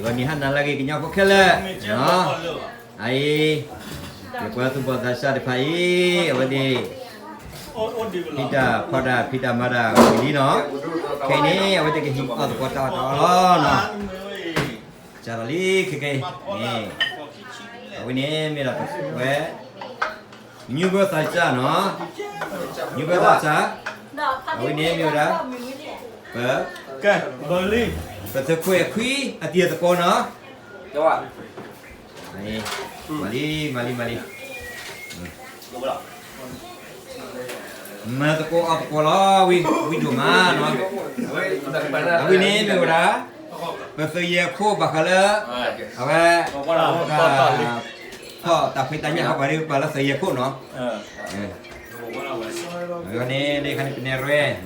နံၤဟါနၤလၢအဂ့ၤ ကညီဖိခဲလၢာ်, အအံၤ ယပှၤသူၣ်ဘီၣ်သးစၢ်တဖၣ်အံၤ အဝဲသ့ၣ် ဖံးတၢ်ဖီတၢ်ဖံးတၢ်မၤတၢ်ဝံၤလံနီၤ, ခဲအံၤန့ၣ် အဝဲသ့ၣ်ကဟံးအီၣ်သကိးတၢ်အီၣ်တၢ်အီလီၤနီၤ, စးထီၣ်လံခဲကနံၣ်အံၤ, အဝဲန့ၣ်မ့ၢ်ဒီးဝဲ ညိဘၢသးစၢ်နီၤ, ညိဘၢသးစၢ်, အဝဲန့ၣ်မ့ၢ်ဝဲဒၣ် ပ ပသုးခိၣ်အဲၣ်ခွံအတံၤသကိးနီၤ, မၤလံ မၤလံ မၤလံ, မၤသကိးအီၣ်သကိးလီၤ, ဝံၤဒိၣ်မးနီၤ, အဝဲန့ၣ်မ့ၢ်ဝဲဒၣ် ပသုးယဲၢ်ခိၣ်ဘၣ်ဃးလၢ အဝဲ ဖီၣ်တၢ်ဖံးတၢ်ညၣ်ဃီပှၤဒ်ပှၤလၢသုးယဲၢ်ခိၣ်နီၤ, အဝဲန့ၣ်ဒ်ခါန့ၣ် ပနဲၣ်ရွဲနီၤ,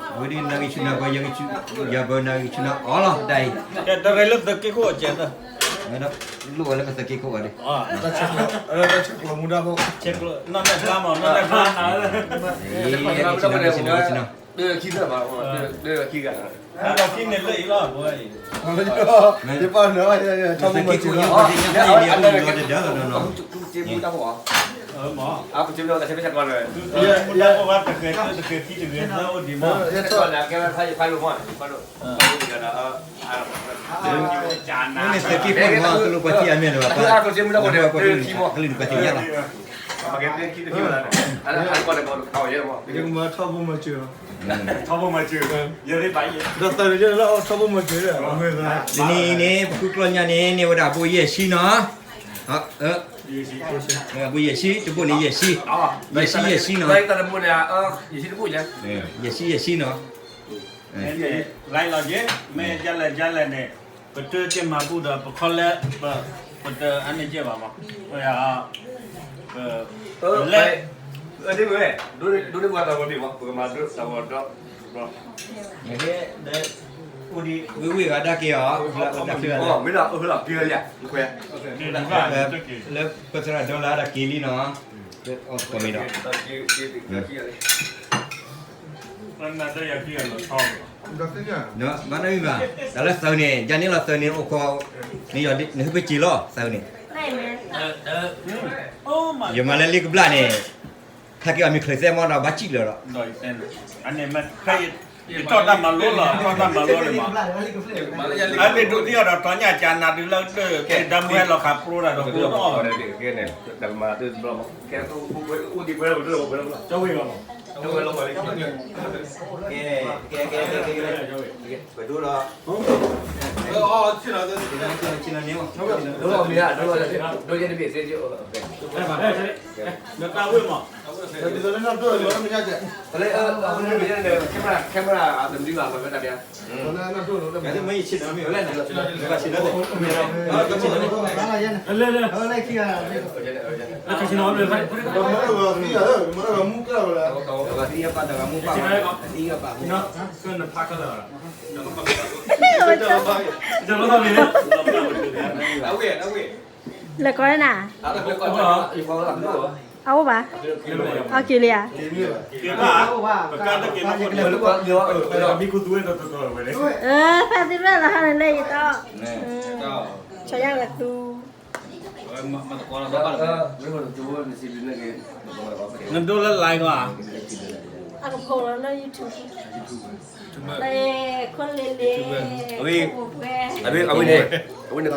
အဝဲဒ်နဂံၢ်ဆူၣ်နၢ်ပၢၢ် ယဂံၢ်ဆူၣ်နၢ်ပၢၢ်ယဂံၢ်ဆူၣ်ယၤဘၢနဂံၢ်ဆူၣ်နၢ်အီလီၤဒ်အံၤ, တရံးလၢသုးက့ခိၣ်အကဲး, လိၣ်ဝဲလၢပသုးက့ခိၣ်အီၤဒ်, တၢ်ဆဲးကျိးမူဒါဖိ, နီၢ်နဲၣ်ဖျါမး နီၢ်နဲၣ်ဖျါ, ယဂံၢ်ဆူၣ်နၢ်ပၢၢ် ခံသၢဘၣ်, ခံဂၤ, ခံန့ၣ်လၢအံၤလီၤ, ယပာ်နၤ, တၢ်မူဒါဖိဘၣ်တဂၤ, တဂၤခံတဂၤသၢအိၣ်ဒံးမး, မ့ၢ်သုးက့ခိၣ်န့ၣ်မး တလိၣ်ပှၤထံၣ်အါမ့ၢ်လၢၤဘၣ်, ပှၤကလုာ်န့ၣ်ပှၤသ့ၣ်ညါလီၤ, ထီဘိမၤစၢၤ, ထီဘိမၤစၢၤ, ဒီးသးန့ၣ်လၢထီဘိမၤစၢၤ, တနံၤအံၤန့ၣ် ပဃုကျီၢ်ညါန့ၣ် န့ၢ်ဝဲဒၣ်အဘိယဲၢ်ဆံနီၤ, အဘိယဲၢ်ဆံ တဘိန့ၣ်ယဲၢ်ဆံ, ယဲၢ်ဆံယဲၢ်ဆံနီၤ, ယဲၢ်ဆံယဲၢ်ဆံနီၤ, လီၤက့ၤ မ့ၢ်ဒ်လဲၣ်ဒ်လဲၣ်န့ၣ် ပတမၤဘူၣ်ဒီး ပခီလၢ ပတအါန့ၢ်ကဲဘၣ်မး, ပလဲၣ်, ဒိးန့ၢ်ပှၤတၢ်ဂီၤဒံးမး ပကမၤဒိတၢ်ဂီၤဒီး, အိၣ်ဒံး ဝ့ၢ်ဝ့ၢ်ဂၤဒၣ်က့ၤအီၤ, မ့ၢ်ဒၣ်အၢၣ်လီၤက့ၤလီၤယၤ, လၢပသရၣ်ဒီလၢဒၣ်က့ၤလံနီၤ, အီၣ်သကိးမ့ၢ်ဒီး ဘၣ်နီၢ်ဝံၤဘၣ်, တၢ်လၢသုးန့ၣ် ယၤန့ၣ်လီၤသုးန့ၣ် အိၣ်ခိး, နဟဲပက့ၤလီၤသုးန့ၣ်, ယမၤလၢလ့ကဘျၣ်န့ၣ်, ဟဲက့ၤအီၤမ့ၢ်ချုးသဲမီဒီးဘၣ်စံၣ်လၢၤဒီး, ယထီၣ်တၢ်မၤလိလီၤ ထီၣ်တၢ်မၤလိန့ၣ်မး, အန့ၣ်ဒိးသံအီၤဒီးတီၤညၣ်ကနၤဒုးလၢဒၢး တၢ်မူဟဲလီၤခးပြိတၢ်ဒီးပြိအီၣ်, ကဲ, ကဲ, ကဲ, ပဒိလီၤ, ဒိလီၤမ့ၢ်ဧါ, ဒိလီၤ, ဒိလီၤ, ဒိလီၤတဘ့ၣ်သ့, နတၢ်ဝ့ၢ်မး, လၢ camera တမံၤဘၣ် ပှၤကတၢၢ်ဘၣ်, မ့ၢ်ယဆ့ၣ်နီၤမ့ၢ်ဝဲလဲၣ်န့ၣ်, လၢ camera လၢ camera မူကျၢၢ်ဝဲလဲၣ်, သံအပၢ်တဂၤမူပၢ်, သံအပၢ်မူပၢ်, လၢကီၢ်န့ၣ်, အအိၣ်ဘၣ်, အက့ၤလံဧါ, သးသ့ၣ်ရဲၣ်လီၤဟါန့ၣ်လၢယတီ, နဒိလၢ live လီၤ, အကဖိလၢ YouTube လၢ ခိၣ်လ့လ့, အဝဲန့ၣ်, အဝဲန့ၣ်, ပ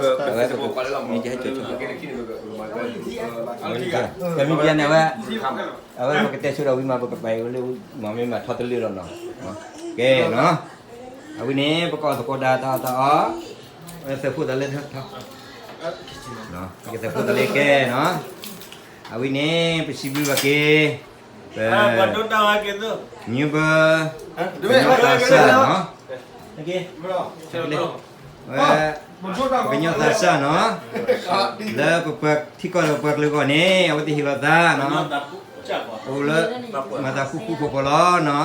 မ့ၢ်ပျဲန့ၣ်ဝဲ, အဝဲပကတဲဆိဒီးဝံၤမး ပကပာ်အီၤလၢ မ့ၢ်မ့ၢ်မၤထီတလၢလီၤနီၤ, ကဲနီၤ, အဝဲန့ၣ် ပကအီၣ်သကိးဒၣ်တၢ်အီၣ်တၢ်အီ, သုးဖိသးလၢထီ, သုးဖိသးလၢကဲနီၤ, အဝဲန့ၣ် ပစံးဘျုးဘၣ်က့ၤ ပ ညိဘၢ ပကညီသးစၢ်နီၤ, ဝဲ ပကညီသးစၢ်နီၤ, လၢပပှၤထံကီၢ်ဒီးပှၤကလုာ်အဂီၢ်န့ၣ် အဝဲသ့ၣ်ဟ့ၣ်လီၤသးနီၤ, အိၣ်လၢ မၤသးဃူဃူဖိးဖိးလီၤနီၤ,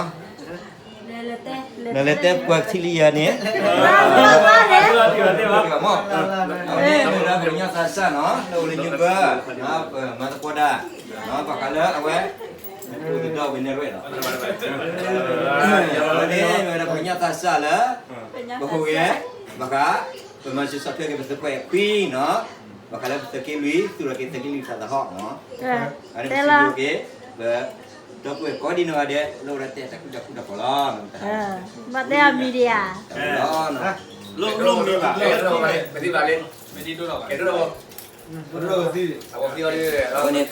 လၢလဲၤတဲပှၤထံၣ်လံယၤန့ၣ်, မ့ၢ်ဝဲဒၣ်ပကညီသးစၢ်နီၤ, လၢအိၣ်လၢညိဘၢ ပမၤသကိးဒၣ် ဘၣ်ဃးလၢအဝဲ အိၣ်သဒီဝဲန့ၣ်ရဲၣ်လီၤ, အဝဲန့ၣ်မ့ၢ်ဝဲဒၣ်ပကညီသးစၢ်လၢ ပဟူးဂဲၤ ဘၣ်ဃး ပမၤစၢၤဆီၣ်ထွဲက့ၤပသုးကွဲးခွံနီၤ, ဘၣ်ဃးလၢပသုးက့လွံၢ် သူၣ်ထီၣ်က့ၤသုးက့လွံၢ်တၢ်သဟီၣ်နီၤ, အန့ၣ်ပစံးဘျုးက့ၤ ပ ဒီပုၢ်ဝဲၢ်ကိးဒံနီၢ်ဂၤဒဲး လၢအိၣ်ဒီးတဲတၢ်ကူတၢ်ဖးတၢ်ဖီလီၤ, ဘၣ်တဲအမံၤဒံးဧါ, လီၤ, အဝဲန့ၣ်